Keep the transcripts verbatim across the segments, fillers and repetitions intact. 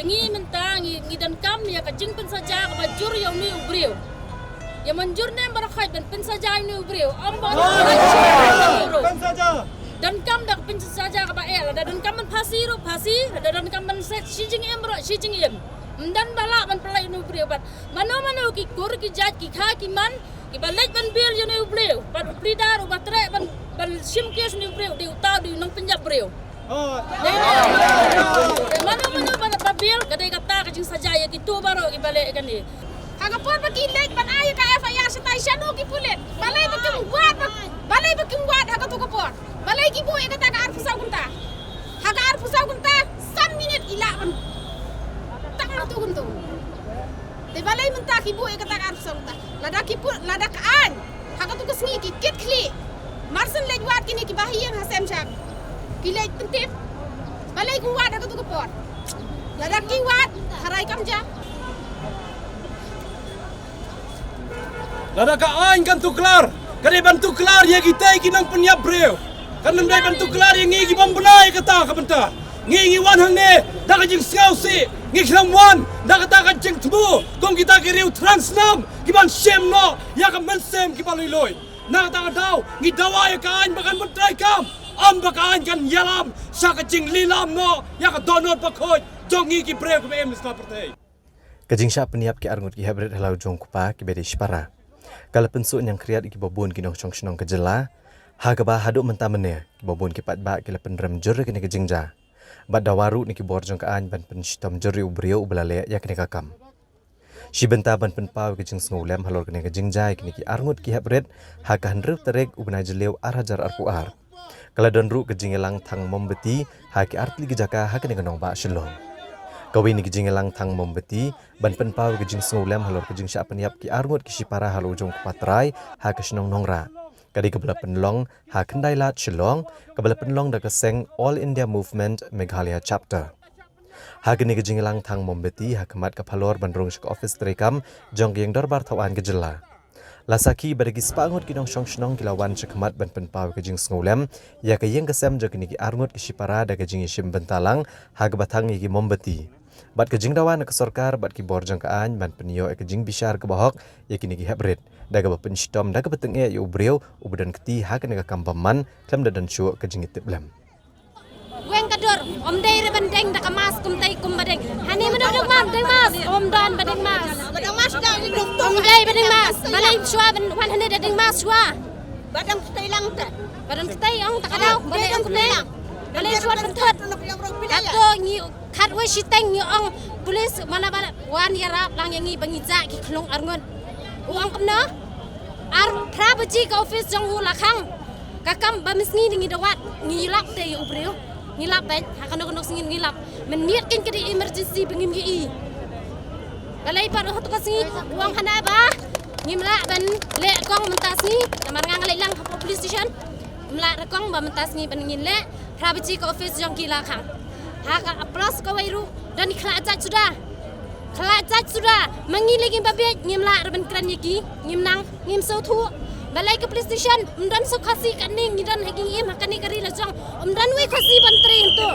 Ngi mynta ngi, ngi donkam ïa ka jingpynsaja kaba jur ïa une u briew. Ïa mynjur ne em baroh khoit ban pynsaja ïa une u briew. Ym ba donkam da ka pynsaja kaba eh, lada donkam ban phasi ruh phasi, lada donkam ban set shi jingim ruh shi jingim. Ym don ba lah ban pynlait ïa une u briew bad mano mano ki kur ki jait ki kha ki man kiba leit ban bail ïa une u briew bad u pyrda ruh ba treh ban, ban shim case ïa une u briew, dei uta u dei u nongpynïap briew. Mano mano ba, ba bail ka dei kata ka jingsaja ïa kito baroh kiba leh kane. Ha ka por ba ki leit ban ai ka F I R shatai shano ki pulit? Balei ba kim wad ba, balei ba kim wad ha kato ka por? Balei ki buh ïa kata ka arphew saw kynta? Ha ka arphew saw kynta san minit ki lah ban tang hato kynto. Te balei mynta ki buh ïa kata ka arphew saw kynta? Lada ki buh, lada ka aiñ ha kato ka sngi ki kit khlieh. Mar shen leit wad kine kiba ha ïing ha sem shang. Ki leit pyntip. Balei ki wad ha kato ka por? Lada ki wad, tharai kam jia. Lada ka aiñ kan tuklar, ka dei ban tuklar ïa kitei ki nongpynïap briew. Kan ym dei ban tuklar ïa ngi ki bym bna ïa kata ka bynta. Ngi ngi wan hangne da ka jingsngewsih, ngi khlem wan da kata ka jingthmu kum kita ki riew thrang snam ki ban shem noh ïa ka mynsiem kiba lui lui. Na kata ka daw ngi dawa ïa ka aiñ ba kan ban treikam, ym ba ka aiñ kan ïalam sha ka jinglilam noh ïa ka dohnud bakhuid jong ngi ki briew kiba im ha pyrthei. Ka jingshah pynïap ki arngut ki heprit ha la u jong u kpa kiba dei shipara ka la pynsuh ñiangkhriat ïa kiba bun ki nongshong shnong ka jylla, ha kaba haduh mynta mynne kiba bun ki paidbah ki la pynrem jur ïa kane ka jingjia. Bad dawa ruh na ki bor jong ka aiñ ban pynshitom jur ïa u briew uba la leh ïa kane ka kam. Shi bynta ban pynpaw ïa ka jingsngewlem halor kane ka jingjia ïa kine ki arngut ki heprit, ha ka hynriew tarik u bnai Jylliew ar hajar arphew ar, ka la don ruh ka jingïalang thang mombati ha ki artylli ki jaka ha kane ka nongbah Shillong. Kawei na ki jingïalang thang mombati ban pynpaw ïa ka jingsngewlem halor ka jingshah pynïap ki arngut ki shipara ha la u jong u kpa trai ha ka shnong Nongrah, ka dei kaba la pynlong ha Khyndailad Shillong, kaba la pynlong da ka seng All India Movement Meghalaya Chapter. Ha kane ka jingïalang thang mombati ha khmat ka phalor ban rung sha ka ophis treikam jong ka ïing dorbar thaw aiñ ka jylla. La sakhi ba da ki spah ngut ki nongshong shnong ki la wan sha khmat ban pynpaw ïa ka jingsngewlem ïa ka ïing ka sem jong kine ki arngut ki shipara da ka jingïashim bynta lang ha kaba thang ïa ki mombati. Bad ka jingdawa na ka sorkar bad ki bor jong ka aiñ ban pynïoh ïa ka jingbishar kaba hok ïa kine ki heprit, da kaba pynshitom da kaba tyngeh ïa u briew uba don kti ha kane ka kam bymman khlem da don shuh ka jingïatiplem. Weng ka dur, ym dei re ban deng da ka mask kumtai kum ba deng. Hani mano deng mask, deng mask, ym don ba deng mask. Ym dei ba deng mask. Balei shuwa ban wan hani da deng mask shuwa. Ba dang ktai lang te. Ba dang ktai ong ta ka daw, balei ong ktai. Balei shuwa ban thot. Kato ngi khatwei shiteng ngi ong police mana ba wan ïarap lang ïa ngi ba ngi jah ki khlung arngut. U ong kumno? Ar phra baji ka office jong u la khang. Ka kam ba mynsngi ngi da wad, ngi lap te ïa u briew. Ngi lap bad ha kano kano sngi ngi lap. Mynmiet kin ka dei emergency ba ngim ïohi. Balei pat ha to ka sngi u ong hana ba ngim lah ban leh kong mynta sngi. Namar nga nga leit lang ha police station. Ngim lah re kong ba mynta sngi ban ngin leh. Phra baji ka office jong ki la khang. Ha ka plus kawei ruh don khlad jait suda. Khlad jait suda. Ma ngi lei ngim ba bieit, ngim lah re ban kren ïa ki, ngim nang, ngim sngewthuh. Balei ka police station ym don suk Khasi kane, ngi don ha ki ngi im ha kane ka ri la jong. Ym don wei Khasi ban trei hangto.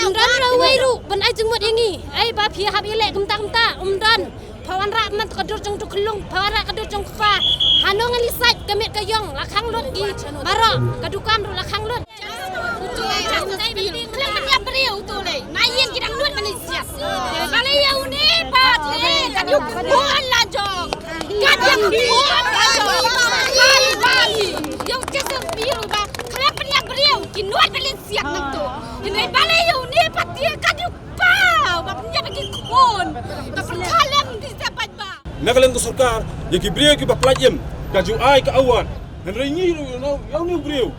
Ym don re wei ruh ban ai jingmut ïa ngi. Ai ba phi hap ïaleh kumta kumta, ym don. Pha wanrah man ka dur jong u khyllung, pha wanrah ka dur jong u kpa. Hano ngan leit sait ka met ka ïong, la khang lut ki baroh, ka dukan ruh la khang lut. Khlem pynïap briew to lei. Na ïing ki dang lut Malaysia. Balei ïa une pat lei, ka dei u khun la jong. Ka dei u khun la jong. Hai bali. Ïa u Joseph Biru ba khlem pynïap briew ki lut Malaysia nangto. Ine balei ïa une pat ïa ka dei u kpa ba pynïap ki khun. Ka pynkham lem di sa pat ba. Na ka liang ka sorkar, ïa ki briew kiba pynlait im, ka ju ai ka award. Hynrei ngi ruh ïa u, ïa une u briew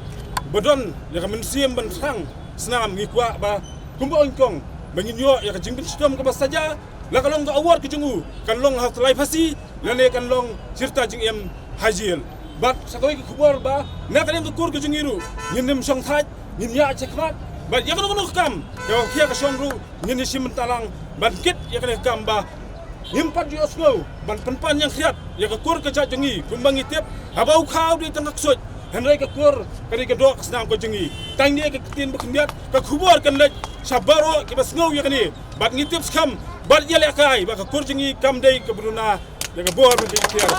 ba don ïa ka mynsiem ban thrang snam, ngi kwah ba kumba ong kong ba ngin ïoh ïa ka jingpynshitom kaba saja, la ka long ka award ka jong u kan long ha u tylli phasi lane kan long shirta jingim ha jel. Bad sa kawei ka khubor ba na ka liang ka kur ka jong ngi ruh ngin ym shongthait, ngin ïaid shakhmat bad ïa kano kano ka kam kaba khia ka shong ruh ngin ïashim bynta lang ban kit ïa kane ka kam ba ngim pat ju ïohsngew ban pynpan ñiangkhriat ïa ka kur ka jait jong ngi kumba ngi tip. Haba u khaw dei tang ka ksuid, hynrei ka kur ka dei ka doh ka snam ka jong ngi. Tang ne ka ktien ba khyndiat, ka khubor kan leit sha baroh kiba sngew ïa kane. Bad ngi tip skhem Bad ïalehkai ba ka kur jong ngi kam dei ka bynta ïa ka bor bad ka iktiar.